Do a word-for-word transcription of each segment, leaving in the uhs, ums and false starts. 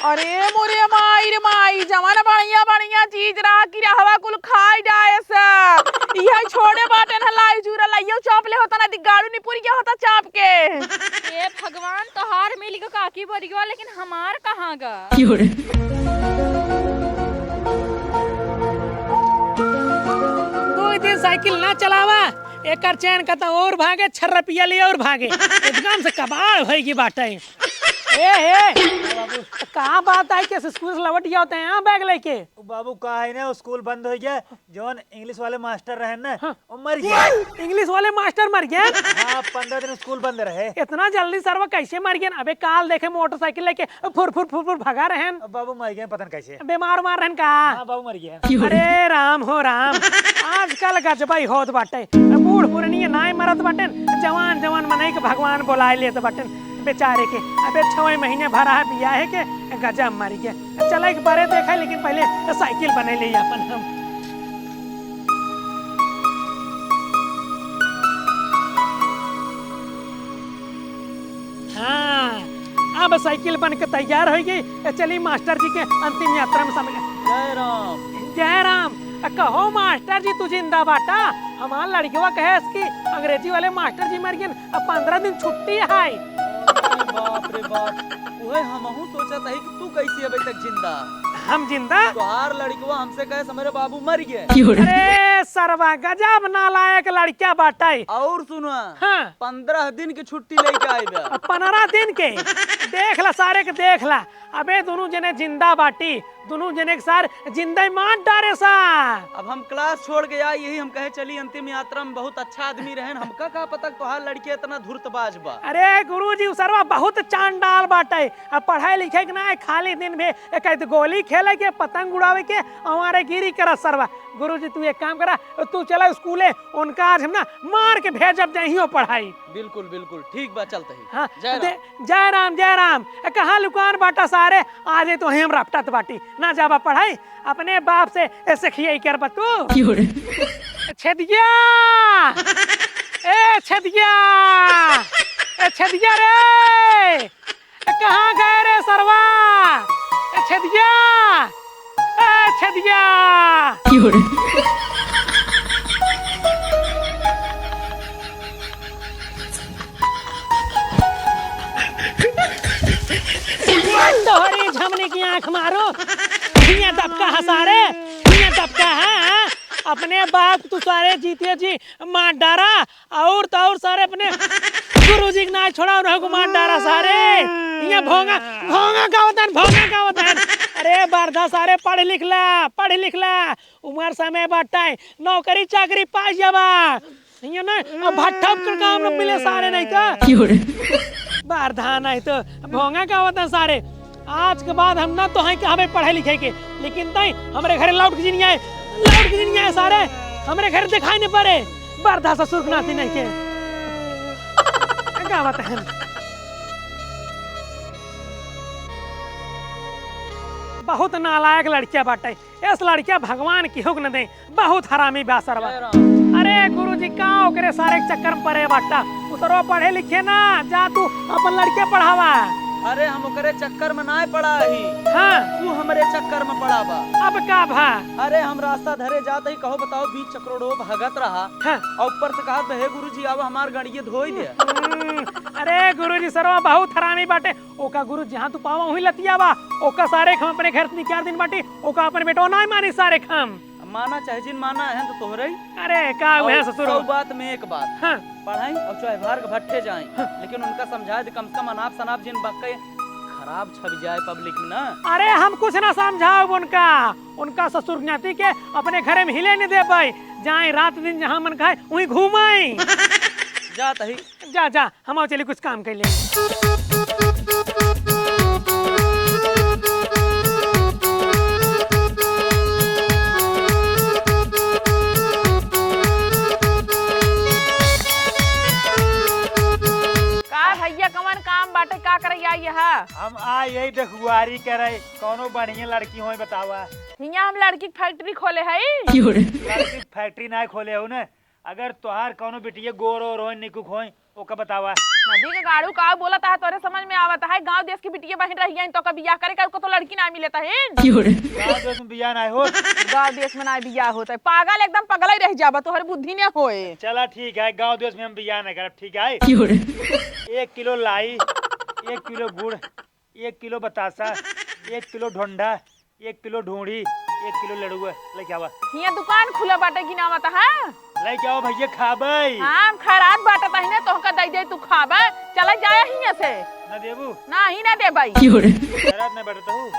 अरे मोरे माई रे माई, जवन बढ़िया बढ़िया चीज रहा कि रहवा कुल खाई जाए स। इहे छोड़े बाटेन ह लाई चूरा, लाइयो चाप ले होता ना, दिगाड़ू निपुरिया होता चाप के। ए भगवान, तोहार मिल गो काकी बोरियो, लेकिन हमार कहाँ गा? दो दिन साइकिल ना चलावा, एकर चैन कतौ और भागे, छर्रा पिया ले और भागे। एकदम से कबाड़ होई गी बाटे। ए, ए, का बात आई कि स्कूल से लौट गया होते हैं, हाँ, बैग लेके? ओ बाबू, का है ना, स्कूल बंद हो गया, जौन इंग्लिश वाले मास्टर रहे ना, हाँ। वो मर गए। इंग्लिश वाले मास्टर मर गए? हाँ, पन्द्रह दिन स्कूल बंद रहे। इतना जल्दी सरवा कैसे मर गए? अबे, काल देखे मोटरसाइकिल लेके फुर, फुर, फुर, फुर भगा रहे हैं। अब बाबू मर गए, पता नहीं कैसे। बीमार उमार रहन का? हाँ, बाबू मर गए। अरे राम हो राम, आजकल गजबई होत बाटे। बूढ़ पुरनिया नाय मरत बाटेन, जवान जवान मनई के भगवान बोलाए लेत बाटेन बेचारे के। अबे छवे महीने भरा है बियाहे के, गजब मर गए। चला एक बारे देखा, लेकिन पहले साइकिल बने ले अपन हम। हाँ, अब साइकिल बन के तैयार होइ गई। ए, चली मास्टर जी के अंतिम यात्रा में शामिल। जय राम। जय राम। अ, कहो मास्टर जी, तू जिंदा बाटा? हमार लड़कवा कहे कि अंग्रेजी वाले मास्टर जी मर गए, अब पन्द्रह दिन छुट्टी है। अरे बाप रे बाप, उहे हमहू सोचत हई कि तू कैसे अबे तक जिंदा? हम जिंदा? तोहार लड़कवा हमसे कहे, "हमरे बाबू मर गए।" अरे सरवा, गजब नालायक लड़का बाटे। और सुना, हाँ। पन्द्रह दिन के छुट्टी लेके आए बा। अब पन्द्रह दिन के? देख ला सारे के, देख ला। अबे दुनू जने जिंदा बाटी, दुनू जने के सार जिंदा ही मार डारे सा। अब हम क्लास छोड़ के आई, यही हम कहे चली अंतिम यात्रा में बहुत अच्छा आदमी रहन, हमका का पता तोहार लड़के इतना धूर्तबाज बा। अरे गुरुजी, उ सरवा बहुत चांडाल बाटे। अब पढ़े लिखे के ना है, खाली दिन में एक आध गोली खेले के, पतंग उड़ावे के, हमारे गिरी करा सरवा। गुरुजी, तू एक काम करा, तू चला स्कूले, उनका आज हम ना मार के भेजब, जइहियो पढ़ाई। बिल्कुल, बिल्कुल, ठीक बा, चलत ही। हाँ, जय दे-, राम। जय राम, जय राम। ए, कहाँ लुकान बाटा सारे? आज ही तो हम रपटत बाटी। ना जाबा पढ़ाई, अपने बाप से ऐसे खियाई करबा तू। छेदिया! ए, छेदिया! ए, छेदिया रे! ए, कहाँ गए रे सरवा? ए, छेदिया! ए, छेदिया! तोहरी झमनी की आँख मारो, हियाँ दबका है सारे, हियाँ दबका है, हाँ? अपने बाप तू सारे जीते जी मार डारा, और तो और सारे अपने गुरुजी के नाय छोड़ा, उन्हें को मार डारा सारे। हियाँ भोंगा, भोंगा गावतन, भोंगा गावतन। अरे बरधा सारे, पढ़ लिख ला, पढ़ लिख ला, उमर समय बाटे, नौकरी चाकरी पास जाबा। हियाँ ना, अब भट्ठा के काम न मिले सारे नहीं तो। बरधा नहीं तो, भोंगा गावतन सारे। आज के बाद हम ना तो हैं कि हमें पढ़े लिखे के, लेकिन तई हमरे घरे लौट के जिन आए, लौट के जिन आए सारे, हमरे घर दिखाई नहीं पड़े, बरधा ससुर के नाती नहीं के। का बात है? बहुत नालायक लड़किया बाटे, इस लड़किया भगवान की हुक न दे। बहुत हरामी बा सरवा। जय राम। अरे गुरुजी, का ओकरे सारे के चक्कर में पड़े बाटा? उ सरवा पढ़े लिखे ना, जा तू अपन लड़के पढ़ावा। अरे हम ओकरे चक्कर में नाय पड़ा ही। हाँ। तू हमरे चक्कर में पड़ा बा। अब का भा? अरे हम रास्ता धरे जात ही, कहो बताओ, बीच चक्रोड़ो भगत रहा। हाँ। और ऊपर से कहत बा, "हे गुरुजी, आवा हमार गड़िए धोई दे।" हम्म, अरे गुरुजी, सरवा बहुत हरामी बाटे। ओका गुरु जहाँ तू पावा वहीं लतिया बा, ओका सारे के हम अपने घर से निकाल दिन बाटी, ओका अपन बेटवा नाय मानी सारे के हम। माना चाहे जिन माना, है तो तोहरे ही। अरे का और वह ससुर सौ हो? बात में एक बात। हाँ। पढ़ाई और चाहे भार के भट्ठे जाए, हाँ। लेकिन उनका समझाए दे कम से कम अनाप शनाप जिन बक्के खराब छप जाए पब्लिक में ना। अरे हम कुछ ना समझाओ उनका, उनका ससुर नाती के अपने घरे में हिले नहीं देबै, जाए रात दिन जहाँ मन कहे वहीं घूमाए। जा तही। जा, जा, हम आओ चली कुछ काम कर ले। का भैया, कवन काम बाटे, का करे आई ह? हम आ यही देखुआरी करे, कौनो बढ़िया लड़की होई बतावा। हियाँ हम लड़की के फैक्ट्री खोले हई। लड़की के फैक्ट्री ना खोले हो ने, अगर तोहार कौनो बिटिया गोर ओर होई, निकुक होई, ओका बतावा। नदी के गाड़ू का बोलत है, तोरे समझ में आवत है? गांव देश की बिटिया बहिन रही हैं, तो का बियाह करे का, ओका तो लड़की ना मिलत है। क्यों रे? गांव देश में बियाह ना होत। गांव देश में ना बियाह होत है। पागल, एकदम पगल ही रह जाबा, तोहरे बुद्धि ने होए। चला ठीक है, गांव देश में हम बियाह ना करब, ठीक है? क्यों रे? एक किलो लाई, एक किलो गुड़, एक किलो बतासा, एक किलो ढोंढा, एक किलो ढूंढी, एक किलो लड़ुआ, लेके आवा। हियां दुकान खुला बाटे कि ना बता, हाँ? लेके आवा भैया, खाबै। हम खैरात बाटत ही ना, तोहका दई दे, तू खाबा। चला जाया हियां से। ना देबू? ना ही ना देबै। क्यों रे? खैरात ना बाटत हूँ।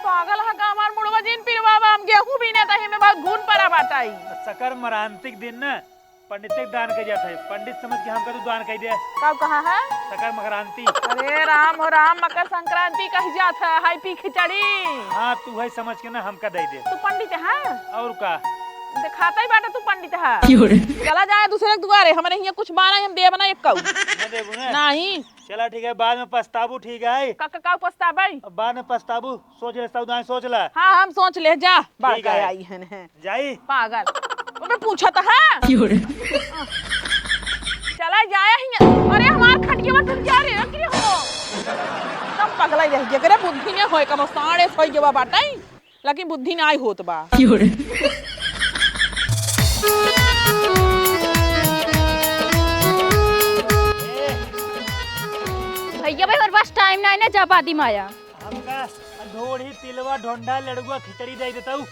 पागल है का हमार मुड़वा जिन पिरवावा, हम गेहूं बीने तही में बहुत घुन पड़ा बाटाई। सकर मरांतिक दिन ना पंडित के दान कह जात है, पंडित समझ के हमका तू दान कह दे। का कहा है? सकर मकरांति। अरे राम हो राम, मकर संक्रांति कह जात है, हाई पी खिचड़ी। हाँ, तू है समझ के ना हमका दे दे। तू पंडित है? और का? दिखाता ही बाटा तू पंडित है। क्यों रे? चला जाए दूसरे के दुआरे, हमरे हियां कुछ बाना हम देब ना एक कऊ। ना देबू ना? नहीं। चला ठीक है, बाद में पछताबू, ठीक है? का, का, का पछताबै? अब बाद में पछताबू, सोच ले, सावधान सोच ले। हाँ, हम सोच ले, जा, ठीक बड़का है। आई हन है। जाई? पागल। ओमे पूछत है। क्यों रे? चला जाया ही। अरे हमार खटिया में तुम जा रहे हो कि हो? एकदम पगला ही रह गया। करे बुद्धि ने होए कम साढ़े सोई गवा बाटे। लेकिन बुद्धि ना आई होत बा। क्यों रे? भैया भाई, हमारे पास टाइम ना है ना, जा बादी माया। हमका ढोढ़ी, तिलवा, ढोंढा, लड़ुआ, खिचड़ी दे देतऊ।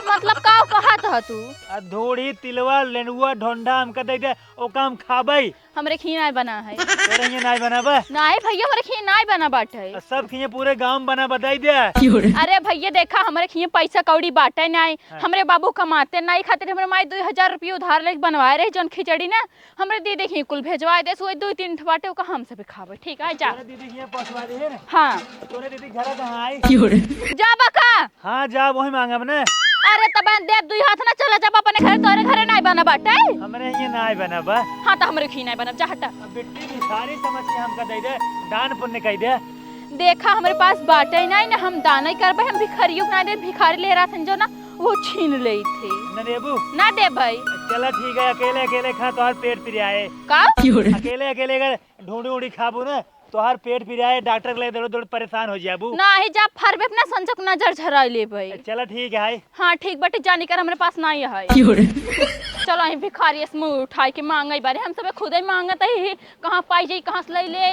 मतलब का कहत ह तू? आ ढोढ़ी, तिलवा, लेंडुआ, ढोंढा हमका दे दे, ओका हम खाबै। हमरे खिए नाय बना है। तोरे हियां नाय बना बा? नाय भैया, हमरे खिए नाय बना बाटे। आ सब खिए पूरे गांव में बना, बताई दे। अरे भैया देखा, हमरे खिए पैसा कौड़ी बाटे नाय। हाँ। हमरे बाबू कमाते नाय, खातिर हमरे माई दो हजार रुपये उधार लेके बनवाए रहे जौन खिचड़ी ना, हमरे दीदी के कुल भेजवाए देस, वही दो तीन ठो बाटे, ओका हम सब खाबे, ठीक है, जा। तोरे दीदी के यहाँ पहुँचवा दे ना। हाँ। तोरे दीदी घर कहाँ आई? जा बका। हाँ, जा, वही मांगब ने। अरे, तब देब दुई हाथ ना, चला जाब अपने घरे, तोरे घरे नाई बना बाटे। हमरे ये नाई बना बा। हाँ, तो हमरे खी नाई बनब, जा हटा। अब बिट्टी भिखारी समझ के हमका दे दे, दान पुण्य कह दे। देखा, हमरे पास बाटे नाई ना, हम दान ही करबे, हम भिखारियों के ना दे, भिखारी ले रहा था जो ना, वो छीन लेई थे। न देबू? ना देबै। चला ठीक है, अकेले अकेले खा, तोहार पेट पिरियाए। का? अकेले अकेले अगर ढूंढी उड़ी खाबू ना, तोहार पेट पिरियाए, डॉक्टर के लगे दौड़ दौड़ परेशान हो जाबू। नाही जा, फरबे अपना संजोग नजर झराई लेबै। चला ठीक है। हाँ ठीक बटे, जानी कर हमरे पास नाही है। चलो, अहीं भिखारी से मुंह उठाई के मांगे बारे, हम सब खुदे मांगत ही। कहाँ पाई जाई, कहाँ से लई ले?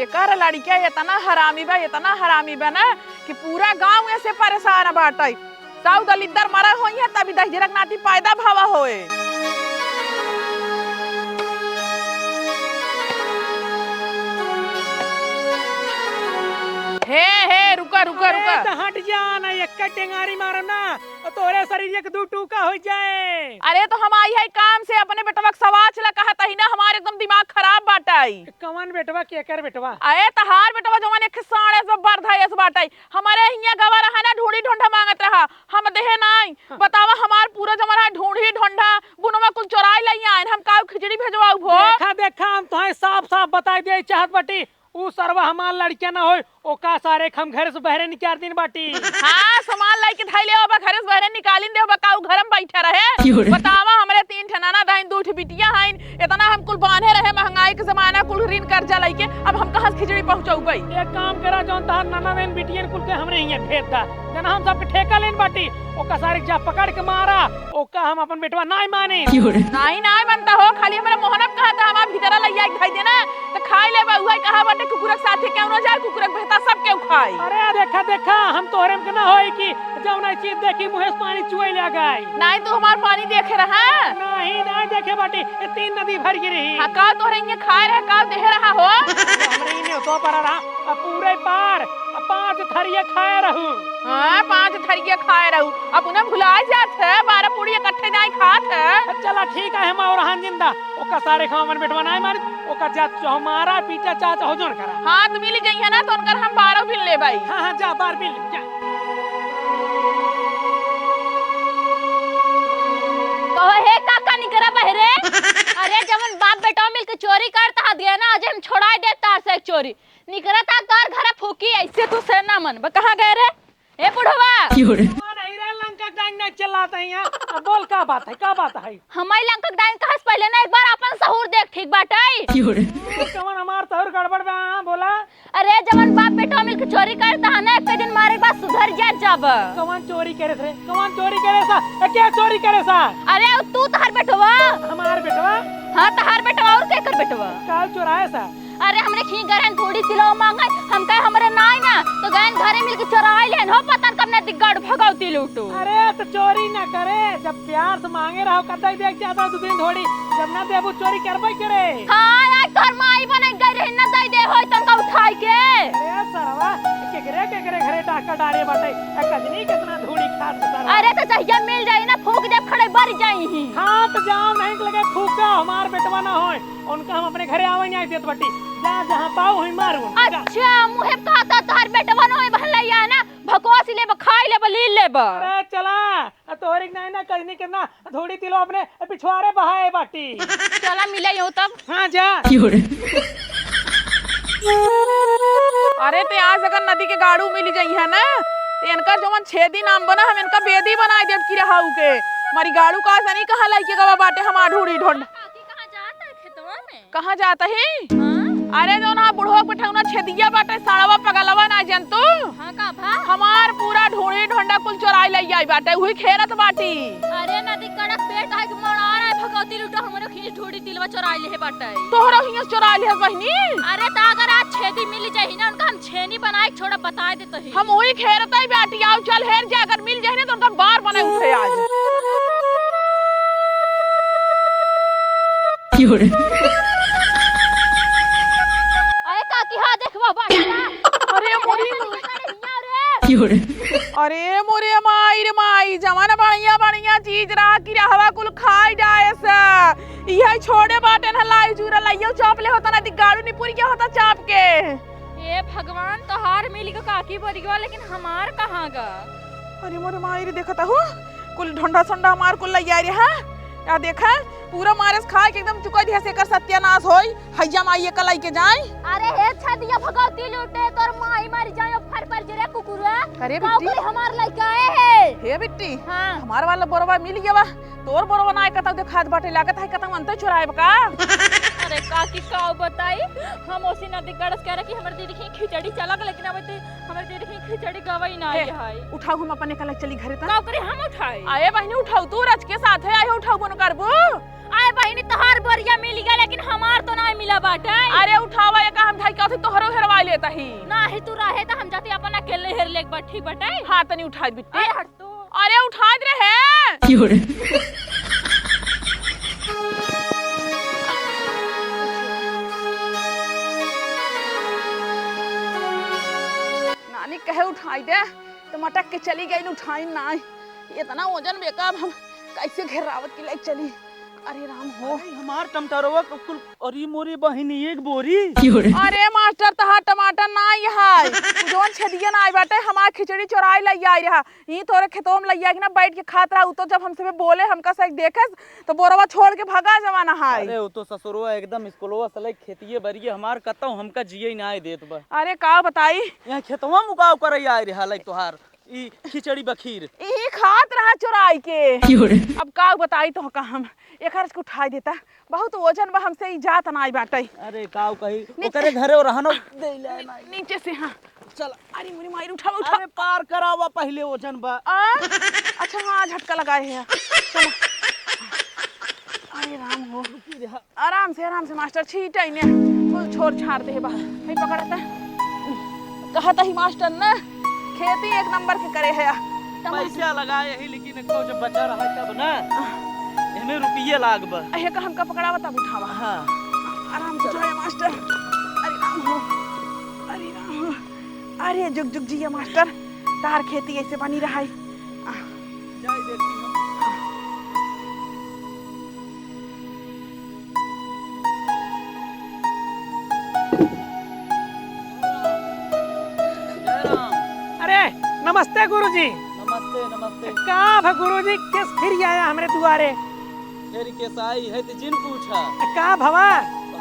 एकर लड़िका एतना हरामी बा, एतना हरामी बा ना कि पूरा गांव ऐसे परेशान बाटे। साउ दलिद्दर मरा होई है, तभी दहिजरक नाती पैदा भवा होए। हे, हे, रुका, रुका, अरे, रुका। तो हट जा ना, एक टेंगारी मारम ना। और तोरे शरीर एक दू टूका हो जाए। अरे तो हम आई है काम से, अपने बेटवा के सवाच ला कहत ही ना, हमारे एकदम दिमाग खराब बाटे। कवन बेटवा, केकर बेटवा? अरे तहार बेटवा जवन एक साढ़े से बर्ध है, ऐसे बाटे। हमारे हियां गवा रहा ना, ढूंढी ढोंढा मांगत रहा, हम देहे नाई। हाँ। बतावा, हमार पूरा जवन है ढूंढी ढोंढा, बुनवा कुल चोराई लई आइन, हम काऊ खिचड़ी भेजवाऊ भो। देखा, देखा, हम तोहे साफ साफ बताई दे चाहत बाटी, ऊ सरवा हमार लड़किया ना होय, ओका सारे के हम घर से बहरे निकाल दिन बाटी। हाँ, सामान लाइके धइले होबा, घरे से बहरे निकालिन दे होबा, का ऊ घर में बैठा रहे? क्यों रे? बतावा, हमरे तीन ठे ननद हइन, दू ठे बिटिया हइन, इतना हम कुल बांधे रहे, महंगाई के जमाना, कुल ऋण कर्जा लइके, अब हम कहाँ से खिचड़ी पहुँचौबै? एक काम करा, जौन तहार ननद हइन, बिटियन कुल के हमरे हियाँ भेज दा, जना हम सबके ठेका लेन बाटी, ओका सारे के जा पकड़ के मारा, ओका हम अपन बेटवा नाई मानी। क्यों रे? नाई, नाई मनता हो, खाली हमरा मोहनब कहा था, हमार भीतरा लइया के धई देना, त खाई लेबा, उहइ कहा बाटे, कुकुरक साथे केहू न जाए, कुकुरक भेता सब केहू खाई। अरे देखा, देखा, हम तोहरे में के ना होई कि जौन चीज देखी, मुँहे से पानी चुए लागे। नाई, तू हमार पानी देखे रहा? नाई, नाई देखे बाटी, ये तीन नदी भर गिरी। हाँ, का तोहरे इन्हें खाए रहे, का देहे रहा हो? हमरे इन्हें तो पड़ा रहा, अब पूरे पार, अब पाँच थरिया खाए रहू। हाँ, पाँच थरिया खाए रहू। अब उन्हें भुला जात है, बारह पूड़ी इकट्ठे नाई खात है। चला ठीक है, हम और हान जिंदा। ओका सारे खाओ मन बेटवा नाई मारी, ओका जा चाहो मारा, पीटा, चाह चाहो जोन करा। हाँ, तुम मिल जाइए ना, तो उनकर हम बारह बिल ले भाई। हाँ, हाँ, जा, बार बिल, जा। कहो, "हे काका, निकरा बहरे।" अरे, जवन बाप बेटा मिल के चोरी करता हाथ गया ना, आज हम छोड़ाई दे तार से एक चोरी। निकरा ता तार घर फूकी, ऐसे तू से ना मन। बा, कहाँ गए रे? ए बुढ़वा। की हो रे? नहीं रे लंका के नहीं, नहीं चिल्लात है यहाँ। अब बोल, का बात है, का बात है? हमई लंकक डाइन कहस पहिले ना एक बार आपन सहूर देख, ठीक बाटइ? ए, कवन हमार सहूर गड़बड़ बा, हाँ, बोला। अरे, जवन बाप बेटवा मिलके चोरी करत ह ना, एक दिन मारे के बाद सुधर जात जाब। कवन चोरी करे रे? कवन चोरी करे सा? ए, के चोरी करे सा? अरे, तू तोहार बेटवा। हमार बेटवा? हाँ, तोहार बेटवा, और केकर बेटवा? काल चोराए सा? अरे, हमरे खीं गरहन थोड़ी तिलवा मांगे, हम कहे हमरे नाई ना, तो गयन घरे मिलके चोराइ लेहन हो, पता न कब ना दिग्गाड़ भगौती लूटू। अरे, तो चोरी ना करे, जब प्यार से मांगे रहो, कब दे देख जाता दू दिन थोड़ी, जब ना देबू चोरी करबे करे। हाँ, आज तोहर माई बने गई रही, ना दे दे होई तनका उठाई के। अरे सरवा, केकरे, केकरे घरे डाका डारे बाटे, ए कजनी केतना धूड़ी खात बा सरवा। अरे, तो जहिया मिल जाई ना, फूंक देब खड़े बर जाई ही। हाँ, तो जाओ, नहीं लगे फूका, हमार बेटवा ना होए। उनका हम अपने घरे आवे नहीं देत बाटी। जा, जहाँ पाओ वहीं मारू उनका, जा। अच्छा, मुँहे कहत ह तोहार बेटवा न होए भलैया ना, भकोस लेब, खाई लेब, लील लेब। अरे चला, आ तोहरी के नहीं ना कजनी के ना, थोड़ी तिलो अपने पिछवारे बहाए बाटी। चला मिले यूं तब। हाँ जा। अरे ते आज अगर नदी के गाड़ू मिल जइहैं ना, ते इनका जवन छेदी नाम बना, हम इनका बेदी बनाए देत की रहाऊ के। मारी गाड़ू का सनी कहाँ लइके गवा बाटे हमार ढूढ़ी ढोंड। काकी कहाँ जात है खेतवा में? कहाँ जात ही? हाँ? अरे जौन हाँ बुढ़वा के बैठौना छेदिया बाटे, साड़वा पगलवा ना जन तू। हाँ का भा? हमार पूरा ढूढ़ी ढोंडा कुल चोराई लइ आई बाटे, उही खेरत बाटी। अरे नदी कड़क पेट है कि मना रहा है भगवती लूटो, हमरो खींच ढूढ़ी तिलवा चोराई लेहे बाटे। तोहरो हियाँ चोराई लेहे बहिनी? अरे त अगर आज छेदी मिल जाही ना उनका हम छेनी बनाए के छोड़ा बताए देत ही। हम उही खेरत ही बाटी, आओ चल हेर जा, अगर मिल जाही ना तो उनका बार बनाए उठे आज। की हो रे? अरे काकी, हाँ, देखबा, बाटला। अरे मोरी। अरे हियाँ रे। की हो रे? अरे मोरे माई रे माई, जवन बढ़िया बढ़िया चीज रहा कि रहवा कुल खाई जाए से। इहे छोड़े बाटे न लाई चूरा लाइयो चाप ले होता ना, दिगाड़ू निपुरिया होता चाप के। ए भगवान, तोहार मिल गो काकी बरिगवा, लेकिन हमार कहाँ गा? अरे मोरे माई रे, देखत हूँ, कुल ढोंढा सोंढा हमार कुल लइया रे, हाँ? या देखा, पूरा मारस खाए के एकदम चुका दिया से एकर सत्यानाश होई। हैया माई एका लइके जाए। अरे हे छदिया भगवती लूटे, तोर माई मर जाए, फर पर जरे कुकुरा। अरे का बिट्टी। ओकरे हमार लइका आए है। हे बिट्टी, हाँ। हमार वाला बोरवा मिल गया बा। तोर बोरवा ना कतौ देखात बाटे, लागत है कतौ अंते चुराएब का? अरे काकी, का बताई, हम ओसी नदी गड़स कह रहे कि हमरे दीदी की खिचड़ी चलक, लेकिन अब तो हमरे दीदी की खिचड़ी गवई ना हे, आई है। उठाओ, हम अपने कलक चली घरे ता। का करे हम उठाई? आए बहिनी, उठाओ, तू रच के साथ है, आए उठाओ, बोनो करबू। आए बहिनी, तोहार बोरिया मिल गया, लेकिन हमार तो ना मिला बाटे। अरे उठावा, ये का हम धाई का तोहरो हेरवा लेता ही। ना ही तू रहे तो हम जाते अपन अकेले हेर लेक बा, ठीक बाटे? हाँ, तनी उठाई बिट्टी। अरे हट। अरे उठाइत रहे। की हो रे? नानी कहे उठाई दे, तो मटक के चली गई, उठाई नाई। इतना वजन बेकार, हम कैसे घेरावत के लेके चली? अरे राम हो। अरे, हमार टमटरवा क-, कुल, अरे मोरे बहिनी, एक बोरी। अरे मास्टर, तहार टमाटर नाई है। उ जौन छेदिया नाई बाटे, हमार खिचड़ी चोराई लइ आई रहा। ई तोरे खेतवा में लइ आई के ना बैठ के खात रहा। उ तो जब हमसे बोले, हमका से देखे, तो बोरवा छोड़ के भगा जमाना है। अरे, उ तो ससुरवा एकदम स्कूलवा से लइ खेतिये बरिये हमार कतौ हमका जिये नाई देत बा। अरे, का बताई? यहाँ खेतवा में उगाव करइ आई रहा लइ तोहार। ई खिचड़ी बखीर। इही खात रहा चुराई के। की हो रे? अब का बताई तोहका हम, एकर के उठाई देता, बहुत वजन बा, हमसे ई जात नाई बाटे। अरे का कही, नीचे। ओकरे घरे रहनो दे ले नाई। नीचे से, हाँ। चल। अरे मोरी माई, उठावा, उठावा। अरे पार करावा पहिले, वजन बा। आ? अच्छा, हाँ, झटका लगाए है। चल। अरे राम हो। रुकी रहा। आराम से, आराम से मास्टर, छीटा ही ने कुल छोर छाड़ दे बा। है पकड़ता। कहत ही मास्टर ना, खेती एक नंबर के करे है। टमाटर पैसा लगाए ही, लेकिन एक जब बचा रहा तब ना, एमे रुपये लाग बा। अहे का हमका पकड़ावा तब उठावा। हाँ। आराम से उठाया मास्टर। अरे राम हो, अरे राम हो। अरे जुग जुग जिया मास्टर, तार खेती ऐसे बनी रहा है। आ। जाए देखती हम। जय राम। अरे, नमस्ते गुरुजी। नमस्ते, नमस्ते। का भा गुरुजी, केस फिर आया हमरे दुआरे? फिर केस आई है तो जिन पूछा। का भवा?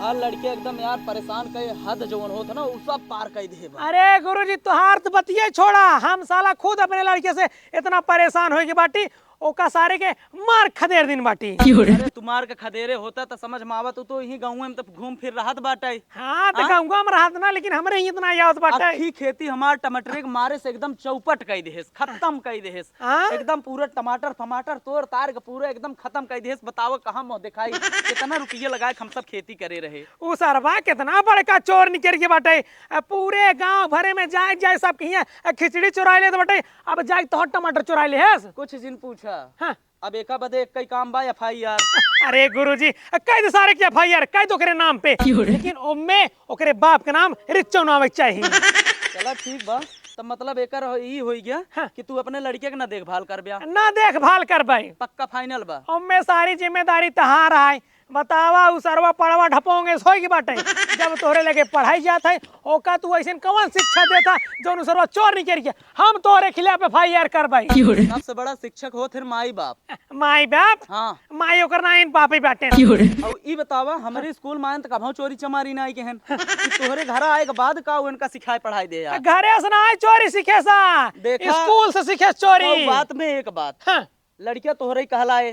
हर लड़के एकदम यार परेशान कई हद जवन होत ना, उ सब पार कई दे बा। अरे गुरुजी, तोहार तो बतिये छोड़ा, हम साला खुद अपने लड़के से इतना परेशान होई के बाटी, ओका सारे के मार खदेर दिन बाटी। अरे, तू मार के खदेरे होता त समझ में आवत, तू तो यही गाँव में तो घूम फिर रहत बाटे। हाँ, तो हाँ? गाँव में रहत ना, लेकिन हमरे ही इतना याद बाटे। अक्खी खेती हमार टमाटरे के मारे से एकदम चौपट कई देहेस, खत्म कई देहेस। हाँ? एकदम पूरा टमाटर फमाटर तोड़ तार के पूरा एकदम खत्म कई देहेस। बताओ कहाँ मुँह दिखाई, कितना रुपये लगाए के हम सब खेती करे रहे। उ सरवा कितना बड़का चोर निकल के बाटे, आ, पूरे गाँव भरे में जाए जाए सब कहिया, आ, खिचड़ी चुराई लेत बाटे। अब जाए तोहर टमाटर चुराई लेहेस। कुछ जिन पूछा। हाँ। अब एका बदे एक ही काम बा, एफ आई आर। अरे गुरुजी, कह दे सारे की एफ आई आर, कह दो ओकरे नाम पे। क्यों रे? लेकिन ओमे ओकरे बाप के नाम रिच्चो ना आवे के चाहिए। चला ठीक बा, तब मतलब एकर हो-, ई होई गया हाँ। कि तू अपने लड़के के ना देखभाल करब्या। ना देखभाल करबे। पक्का फाइनल बा। ओमे सारी जिम्मेदारी तहार है। बतावा, उ सरवा पड़वा ढपोंगे सोई के बाटे। जब तोहरे लगे पढ़ाई जात है, ओका तू ऐसन कवन शिक्षा देता, जौन उ सरवा चोर निकल गया? हम तोहरे खिलाफ एफ आई आर करबे। क्यों रे? सबसे बड़ा शिक्षक होत है माई बाप। माई बाप? हाँ। माई ओकर नाइन बाप ही बाटे। क्यों रे? और ई बतावा, हमरे स्कूल में आयन त कभो चोरी चमारी ना आई के हन। कि तोहरे घर आए के बाद का उ इनका सिखाए पढ़ाई दे यार? घरे से ना आए चोरी सीखे सा। देखा? स्कूल से सीखे चोरी। सौ बात में एक बात। हाँ। लड़किया तोहरे ही कहलाए।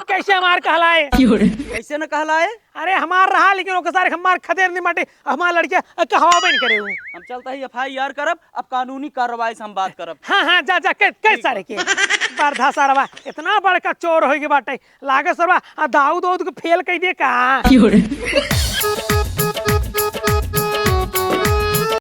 कैसे हमार कहलाए? क्यों रे? कैसे न कहलाए? अरे हमार रहा, लेकिन ओके सारे हमार खदेर नहीं बाटे, हमार लड़किया कहवाबे नहीं करे हूँ। हम चलता ही एफ आई आर करब, अब कानूनी कार्रवाई से हम बात करब। हाँ, हाँ, जा, जा, कह, कह ठीक सारे बा। के। बरधा सारवा, इतना बड़का चोर होई के बाटे, लागे सरवा, आ दाऊद, दाऊद के फेल कई दे का? क्यों रे?